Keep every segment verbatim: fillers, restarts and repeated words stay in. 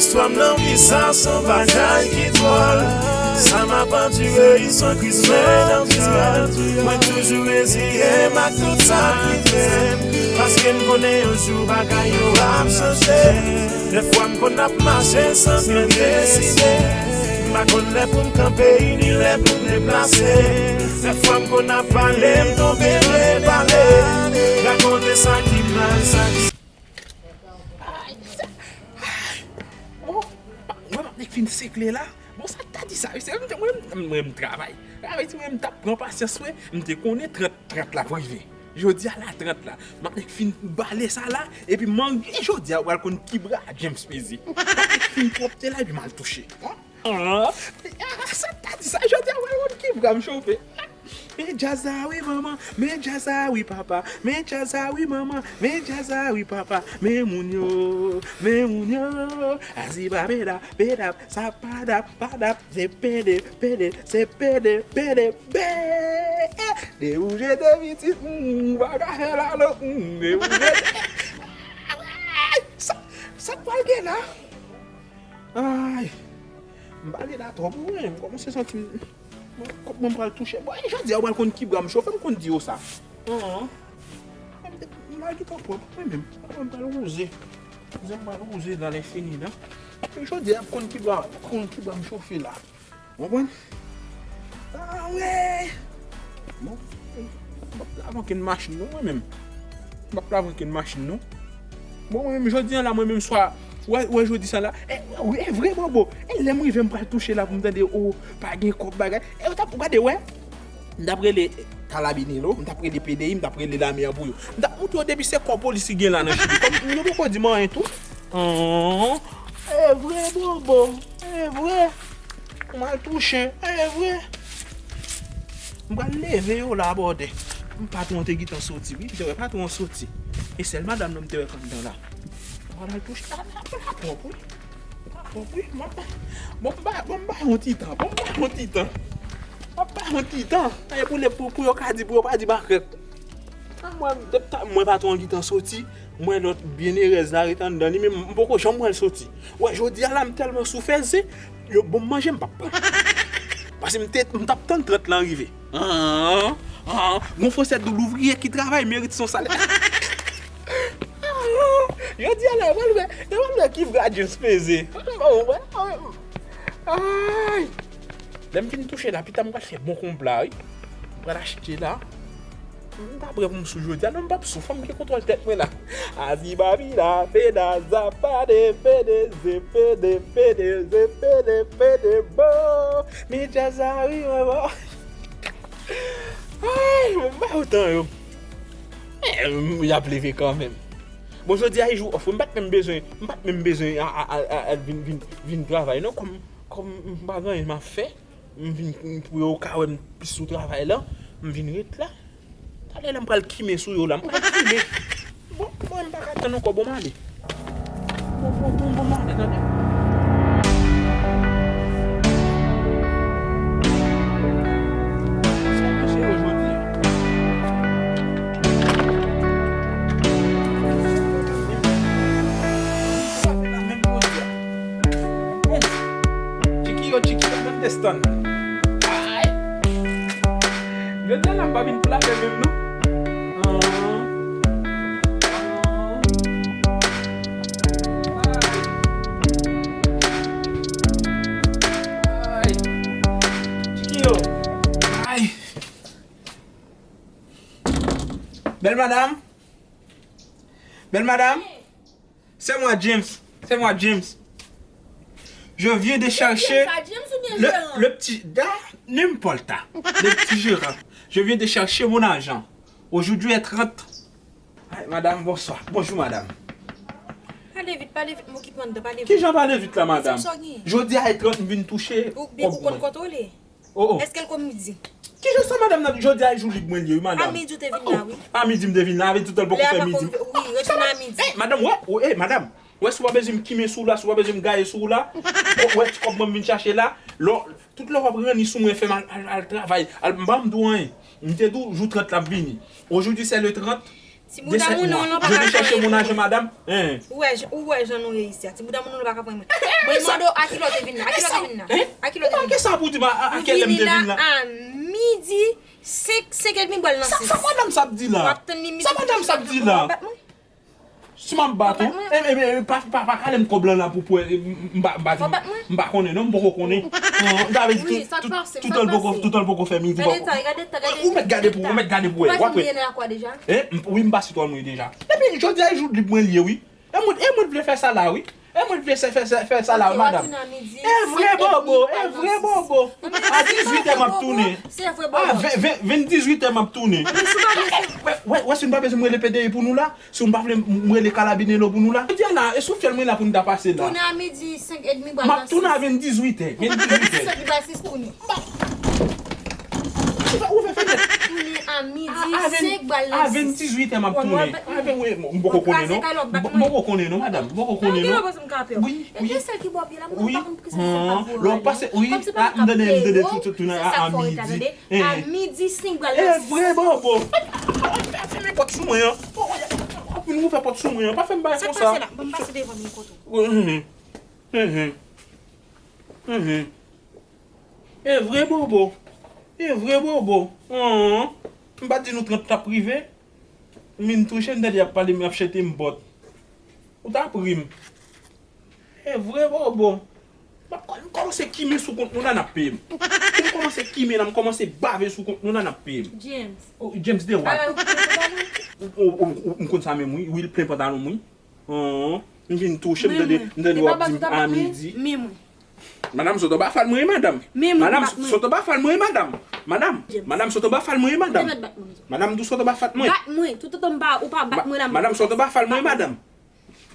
Istwa m nan wi, sa se yon bagay ki dwòl. Sa m ap andire, i se yon kriz mwen nan dyòl. Mwen toujou reziye m ak tout sa k rive m, paske m konnen yon jou bagay yo ap chanje. Dèfwa m konn ap mache san byen deside. M pa konn lè pou m kanpe, ni lè pou m deplase. Dèfwa m konn ap pale, m tonbe nan pale. Rakonte sa ki mal, sa ki Ay, sa, ay. Bon, mwen m ap nèk fin sekle la. Bon, sa ta di sa, wi, se mwen, mwen, mwen, mwen m travay. Travay, ti mwen, m t ap pran pasyans, mwen, m te konnen trant, trant la pou rive. Jodi a la, trant la. M ap nèk fin bale sa la, epi m anvi jodi a, w al konn ki bra James peze. M ap nèk fin pwòpte la, epi m al touche. Ah, sa ta di sa, jodi a, wè yon ki bra m chofe. Men djaz la wi manman, men djaz la wi papa, men djaz la wi manman, men djaz la wi papa, men moun yo, men moun yo. Aziba peda, peda, sa padap, padap, se pede, pede, se pede, pede, be. Dewouje de pitit, mm, bagay la lo, mm, dewouje. Sa, sa pral gen la? Ay, m pa gen la twòp, wi, m kòmanse santi m, mwen, kòk mwen pral touche. Bon, e jodi a, ou pral konn ki bra m chofe, m konn di yo sa. An, an. M pa gen tan twòp, mwen menm. Mwen pral wouze. Zen m pral wouze nan lenfini, la. E jodi a, m konn ki bra, konn ki bra m chofe la. Ou konprann? Ah, wi! Bon, m p ap lave ankenn machin, non, mwen menm. M p ap lave ankenn machin, non. Bon, mwen menm, jodi a la, mwen menm, swa, wè, wè, jodi sa la, e, wi, e vre, Bobo. E lè m rive, m pral touche la pou m tande, o, pa gen kòb bagay. E, ou t ap gade, wè. M t ap rele Kalabinelo, m t ap rele P D I, m t ap rele lame an pou yo. M t ap montre yo depi se kò polis ki gen la nan Chili. Kòm yo poko di m anyen tou. An, e vre, Bobo. E vre. Mwen touche, e vre. M pral leve yo la, bòdè. M patwon te gentan soti, wi. M te wè patwon an soti. E sèl madanm nan m te wè k anndan la. Mwen al touche. La, la, la pwòp, wi. La pwòp, wi. Mwen pa, bon, m ba, bon, m ba yon ti tan. Bon, m ba yon ti tan. M ap ba yon ti tan. E pou, pou, pou yo ka di, pou yo pa di makrèk. Mwen, depi ta, mwen patwon an gentan soti. Mwen lòt byenerèz la ret anndan li, men m poko janm wè l soti. Wè, jodi a la, m tèlman soufè, se, yo ban m manje, m p ap pran. Paske m te, m t ap tann trant lan rive. An, an, gon fransè di w, louvriye ki travay merit son salè. Jodi a la, yo pral wè, yo pral wè ki bra James peze. Bon, wè, wè. Ay! Lè m fin touche la, pita m pral fè bon konpla, wi. M pral achte la. M ta prè pou m sou jodi a, non, m p ap sou, fò m gen kontwòl tèt mwen la. Azi babi la, peda, zapa de, pede, ze, pede, pede, ze, pede, pede, bo. Men djaz la, wi, mwen, bo. Ay, bon, m ba yo tan yo. Men, y ap leve kanmenm. Bon, jodi a, e jou off, m pa t menm bezwen, m pa t menm bezwen a, a, a, a, a vin, vin, vin travay, non, kòm, kòm m pa gen anyen m ap fè. M vin pou yo ka wè m plis sou travay la. M vin ret la. Talè la m pral kimen sou yo la. M pral kimen. Bon, mwen m pa ka tann ankò, bon m ale. Bon, bon, bon, bon m ale, tande. Sa pase yo jodi a? Sa fè la menm jodi a. Bon. Tchiki yo, tchiki yo, mwen desann. Ay! Jodi a la m pa vin plake menm non. An. An. Ay. Ay. Tchiki yo. Ay. Bèl madanm. Bèl madanm. C'est moi, James. C'est moi, James. Je viens de chercher le, le petit, da, n'importe, le petit gérant. Je viens de chercher mon argent. Aujourd'hui est trente. Ay, madame, bonsoir. Bonjour, madame. Pale vit, pale vit, m okipe anndan, pale vit. Kijan pale vit la, madame? Jodi a e trant m vin touche. Ou, ou konn kote w le? Oh, oh. Èske l konn midi? Kijan sa, madanm nan? Jodi a e jou lib mwen li ye, wi, madanm. A midi w te vin la, wi. A midi m te vin la, avè tout an l poko fè midi. Wi, retounen a midi. Eh, madanm, wè, wè, eh, madanm. Wè, si w pa bezwen m kimen sou w la, si w pa bezwen m gaye sou w la, wè, ti kòb mwen m vin chache la, lò, tout lè w ap ranni sou mwen, fè m al, al, al travay, al, m pa m di w anyen. M te di w, jou trant la ap vini. Aujourd'hui, c'est le trente. Ti bouda moun nan, ou pa ka fè anyen pou mwen. Ou wè jan, ou wè jan nou ye isi a. Ti bouda moun nan, ou pa ka fè anyen pou mwen. Mwen mande w a kilè w te vin la. A kilè w te vin la? A kilè w te vin la? Ou pa gen sa pou di m a, a, a kilè m te vin la. Ou vini la a midi, senk, senk edmi, bwal nan sis. Sa, sa madanm sa ap di la? W ap tann li midi. Sa madanm sa ap di la? W ap bat mwen? Si m ap bat ou, e, e, e, pa, pa, pa kale m kòb lan la pou, pou, e, m, m pa, m pa, m pa konnen non, m poko konnen. Sa vle di tout, tout an l poko, tout an l poko fè midi. Gade tan, gade tan, gade tan. Ou mèt gade pou, ou mèt gade pou wè. Ou pa fin byen nan lakwa deja? E, m, wi, m pase twal mwen deja. Epi, jodi a, e jou lib mwen li ye, wi. E mwen, e mwen t vle fè sa la, wi. E mwen t vle fè, fè, fè, fè sa la, wi, madanm. E vre, bobo, e vre, bobo. A dizuit è m ap tounen. A ven, ven, ven dizuit è m ap tounen. Wè, wè, wè, si nou pa bezwen m rele P D I pou nou la, si nou pa vle m, m rele Kalabinelo pou nou la. Jodi a la, e sou fyèl mwen la pou nou ta pase la. Tounen a midi, senk edmi, bwal nan sis. M ap tounen a ven dizuit è, ven dizuit è. Senk li bwal sis tounen. Ou fè, ou fè fenèt. Tounen a midi, senk bwal nan sis. A ven dizuit è m ap tounen. A ven, wi, m poko konnen non. M poko konnen non, madanm. M poko konnen non. Wi, wi. Wi. Lè w pase, wi, a, m tande, m tande tou, tou, tou nan a, a midi. A midi, senk bwal nan sis. E vre, bobo. Fèmen pòt sou mwen an. Ou vin ouvè pòt sou mwen an. Pa fè m bagay konsa. Sa k pase la? Ban m pase devan m kote w. Mhm. Mhm. Mhm. E vre, bobo. E vre, bobo. Ahn. M pa t di nou trant t ap rive. M vin touche, m tande y ap pale, m ap chante m bòt. Ou t ap ri m. E vre, bobo. M ap kò-, m kòmanse kimen sou kont nou la, n ap peye m. M kòmanse kimen la, m kòmanse bave sou kont nou la, n ap peye m. James. Oh, James de Watt. Ou, ou, ou, ou, m konn sa menm, wi. Wi, l plen pantalon m, wi. Ahn, m vin touche, m tande, m tande w ap di m a midi. Madanm, sot anba fal mwen, wi, madanm. Madanm, sot anba fal mwen, wi, madanm. Madanm, madanm, sot anba fal mwen, wi, madanm. Madanm, di w sot anba fal mwen. Bat mwen, toutotan m pa, ou pa bat mwen la, m... Madanm, sot anba fal mwen, wi, madanm.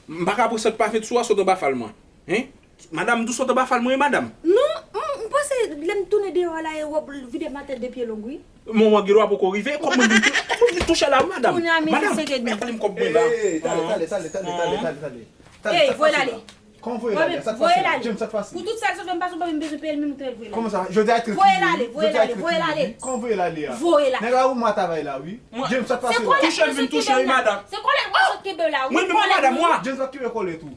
M pa ka pran sa k pa fèt sou a, sot anba fal mwen. Hein? Madanm, di w sot anba fal mwen, wi, madanm. Non, m, m panse lè m tounen deyò a la, e wòb vide m atè de pye long, wi. Moman gen dwa poko rive, kòb mwen vin tou-, kòb mwen vin touche la, wi, madanm. Tounen a midi senk edmi. Madanm, men pale m kòb mwen la. Ey, tale, tale, tale, tale, tale, tale. Ey, voye l ale. Kòman voye l ale? Sa k pase? Voye l ale. James, sa k pase? Pou tout sa l sot fè m pase, ou pa menm bezwen peye l, menm ou te voye l ale. Kòman sa? Jodi a trant li ye. Voye l ale, voye l ale, voye l ale. Kòman voye l ale a? Voye l ale. Nèg la ou mwen travay la, wi. James, sa k pase? Touche m vin touche, wi, madanm. Se kòlèt mwen sot kenbe w la, wi. Mwen menm, madanm, mwen. James pa kenbe kòlèt ou.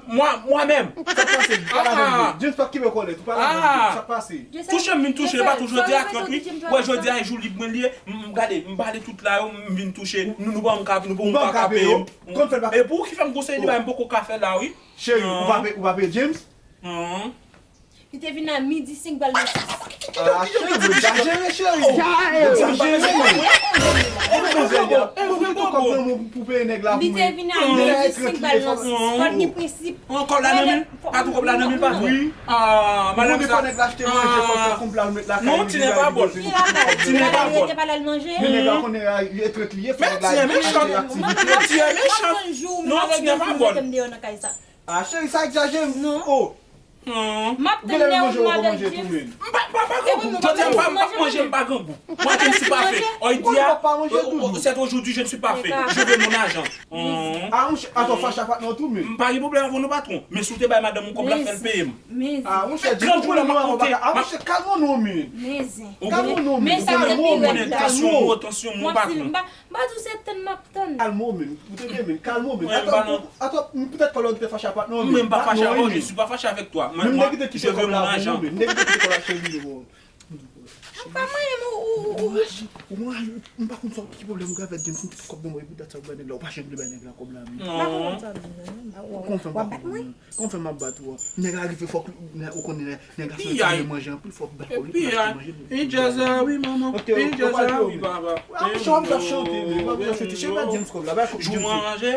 Mwen, mwen menm. Sa k pase? Pale avè m. James pa kenbe kòlèt ou. Pale avè m. Sa k pase? Touche m vin touche, pa tou jodi a trant, wi. Wè, jodi a e jou lib mwen li ye. M, m gade, m pale tout la yo, m vin touche. Nou, nou pa menm ka, nou pa menm ka peye m. Konn fè l pa. E pou ki fè m konseye li ba m poko ka fè la, wi. Cheri, ou pa pe, ou pa peye James? Li te vin a midi senk bal nan sis. Ah, cheri, ou pa jere, cheri. Ou pa jere, non. Ou pa jere, non. Ou pa kòb nan men pou peye nèg la pou mwen. Li te vin a midi senk bal nan sis. Fò l gen prensip. Kòb la nan men l? Patwon, kòb la nan men l, patwon. Wi. Ah, madanm sa. Fò nèg la achte manje, fò l fè kòb la, l met lakay li. Non, ti nèg pa bon. Ti nèg pa bon. Men nèg la konnen e trant li ye, fò nèg la achte aktivite. Ti nèg pa bon. Ah, cheri, sa egzajere. Non. Oh. M ap tann lè ou manje, ou pa manje tou, men. M pa, pa, pa grangou. Jodi a m pa, m p ap manje, m pa grangou. Moi, je ne suis pas fait. Oy, di a, c'est aujourd'hui, je ne suis pas fait. Je veux mon argent. Ah, monchè, atò, fache a patnè w tou, men. M pa gen pwoblèm avè w non, patwon. Men si w te bay madanm ou kòb la, fè l peye m. Ah, monchè, di grangou la, m ap monte. Ah, monchè, kalme w non, men. Kalme w non, men. Ou konnen, ou konnen tansyon mwen, tansyon mwen, patwon. M pa di w se tann m ap tann. Kalme w, men. Ou tande, men. Kalme w, men. Atò, atò, petèt kòb la ou te fache a patnè w, men. Mwen, m pa fache avè w, je suis pas fâché avec toi. Mwen, moi, je veux mon argent. Men m te kite kòb la pou ou, men. M te kite kòb la, cheri, bon. Ou pa manyen m, ou, ou, ou, ou. Ou manje, m pa konn sa ki pwoblèm ou gen avèk James, m kite kòb nan men w, epi dat sa ou bay nèg la, ou pa janm vle bay nèg la kòb la, men. Non. M pa konprann sa w di, non. Ou konn fè m pa konprann. Kòman fè m ap bat ou a? Nèg la rive fòk, ou konnen nèg la se yon ti manje anpil, fòk ba kòb li pou l achte manje pou li. Li djaz la wi manman. Li djaz la wi papa. Ah, monchè, w ap chante, men w ap chante. Cheri, ba James kòb la, ba kòb James. Jou manje.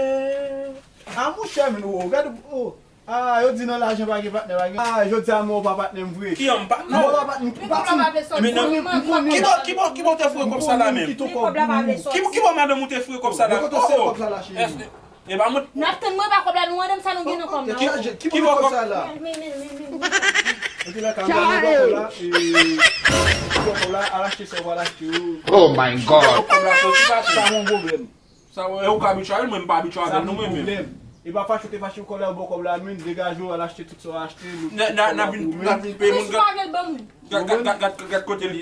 Ah, monchè, men, oh, gade, oh. Ah, yo di nan lajan pa gen patnè, pa gen. Ah, jodi a mò pa patnè m vre. Ki an pa? Mò pa patnè m, m pa ti. Men non. Kibò, kibò, kibò te foure kòb sa la menm? Kibò, kibò madanm ou te foure kòb sa la? Kote w sere kòb sa la, cheri? E pa mwen. N ap tann mwen pa kòb la, nou an menm sa nou gen nan kòm nan. Ki, ki, ki bò kòb sa la? Men, men, men, men, men. Ok, la, ka gade bò kòb la, e, bò kòb la, al achte sa w pral achte yo. Oh my God. Kòb la soti pa sa yon pwoblèm. Sa w, e ou ka abitye avè l, mwen m pa abitye avè l non mwen menm. Sa yon pwoblèm. E pa fache w te fache w kòb la, bò kòb la, men degaje w al achte tout sa w achte. N a, n a, n a vin, n a vin peye moun. Gad, gad, gad, gad, gad kote li.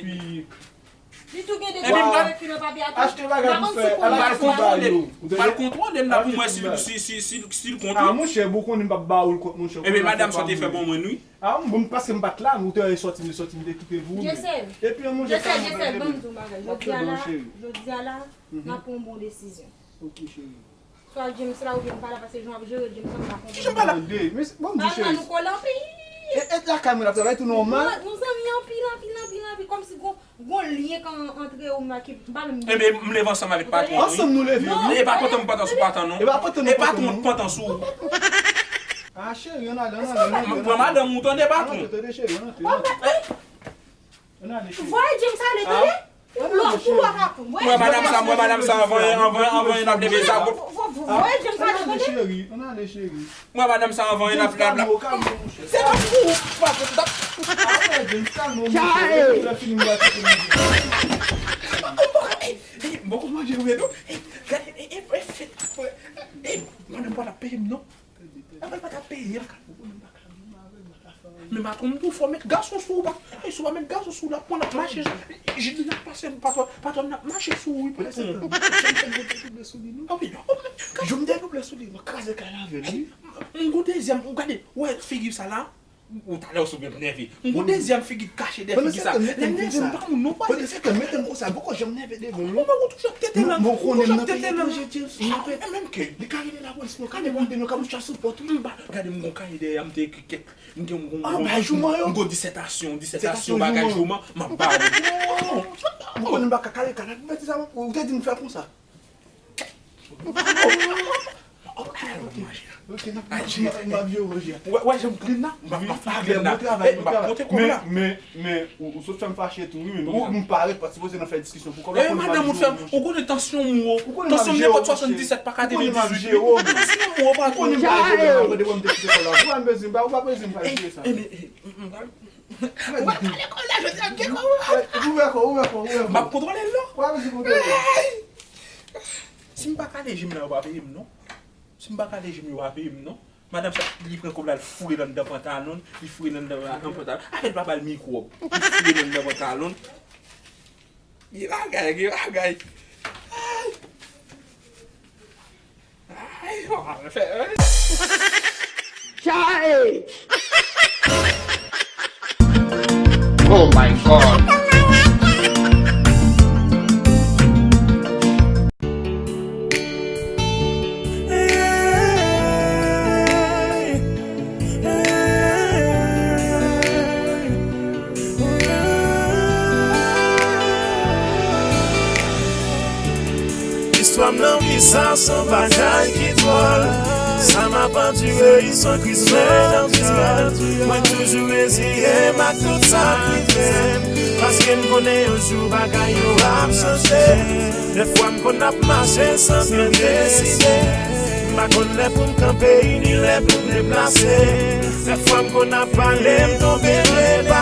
Epi, Li tou gen de ti figi nan papye a tou. Achte bagay pou fè, al achte ba yo. Ou tande? Al kontwole l la pou mwen si, si, si, si, si l kontan. Ah, monchè, bon, konnen m p ap ba ou l kont, monchè. Ebyen, madanm sa te fè bon mwen, wi. Ah, bon, paske m pa t la, ou te sòti, m te sòti, m te kite pou ou. Jesèl. Epi, monchè, Jesèl, Jesèl, ban m di w yon bagay. Jodi a la, jodi a la, n ap pran yon bon desizyon. Ok, cheri. Swa James la oubyen m pa la, paske jan w ap jere James la, m pa konprann. Kijan m pa la? Tande, men se, bon, m di cheri. Nou kole anpil. E, e lakay mwen ap travay tou nòmal. Nou, nou zanmi anpil, anpil, anpil, anpil. Kòmsi gon, gon lyen k an, antre ou m ak, m pa menm. Ebyen, m leve ansanm avèk patwon, wi. Ansanm nou leve, wi. E pa pantan m pantan sou patwon, non. E pa pantan nou pantan, non. E patwon pantan sou ou. Ah, cheri, ann ale, ann ale, ann ale. Mwen madanm ou, tande patwon. Ann ale, tande, cheri, ann ale, ann ale. Ann ale, cheri. Voye James ale, tande. Ou lò, ou lò ka pran. Mwen madanm sa, mwen madanm sa, anvan, anvan, anvan n ap leve sa. Voye James ale, tande. Ann ale, cheri, ann ale, cheri. Mwen madanm sa, anvan n ap leve sa. Kalme w, kalme w, monchè. Se pa pou ou, pa pou ou. Apre James, kalme w, monchè. Lè fini, m va kite nou. Mwen pa ka manje, wi, non. Gade, e, e, e, fèt, e, madanm pa t ap peye m, non. Madanm pa t ap peye m. Men patwon m tou fò, met gason sou ou, pa, ay, si w pa met gason sou ou, l ap pran, l ap mache, jodi a pase, patwon, patwon m ap mache sou ou, wi, patwon. Anpil, anpil, jodi a double sou li, m kraze kay la avè l, wi. M gon dezyèm, ou gade, ou wè figi sa la, ou talè ou sou byen nève. M gon dezyèm figi k kache dèyè figi sa. Lè m nève, m pa moun non, pa. Pandan se tan, mete m konsa, poko janm nève devan, non. Ou pa konn toujou ap tete lang, ou toujou ap tete lang. Menm ke, li ka rele lapolis, non, ka devan de nou, ka bouch a sou pòt, wi. M pa, gade, m gon kaye dèyè a, m te ekri kèk M gen yon, yon, yon, yon disètasyon, disètasyon bagay jouman, m ap ba ou. Ou konnen m pa ka kale kale ak betiz sa, ou te di m fè konsa. Ok, ok, ok, m ap jere. Wè, wè, jan m clean la, m ap, m ap clean la. M ap monte kòb la. Men, men, men, ou, ou sot fè m fache tou, wi, men ou, m parèt, pa sipoze nan fè diskisyon pou kòb la. Madanm ou fè m, ou konnen tansyon m wo. Tansyon m nenpòt swasanndisèt pa ka depi dizuit. Tansyon m wo, pa konnen m pa gen pwoblèm, apre de wè m te kite kòb la. Ou pa bezwen, ou pa bezwen m pa jere sa. Ou pa pale kòb la, jodi a, m gen kòb la. Ouvè kò, ouvè kò, ouvè kò. M ap kontwole l, non. Ou pa bezwen kontwole. Si m pa kale je m la, yo pa peye m, non. Si m pa kale je m, yo pa peye m, non. Madanm sa, li pran kòb la, li foure l anndan pantalon l, li foure l anndan pantalon l. Afè l pa ba l mikwòb. Li foure l anndan pantalon l. Gen bagay, gen bagay. Ay! Ay, w ap fè, wi. Chae! Oh my God! Istwa m nan vi sa s on bagay ki dwòl. Sa m ap andire, it's on Christmas. Mwen toujou reziye m ak tout sa k rive m, paske m konnen yon jou bagay yo ap chanje. Dèfwa m konn ap mache san byen deside. M pa konn lè pou m kanpe, ni lè pou m deplase. Dèfwa m konn ap pale, m tonbe, m leve.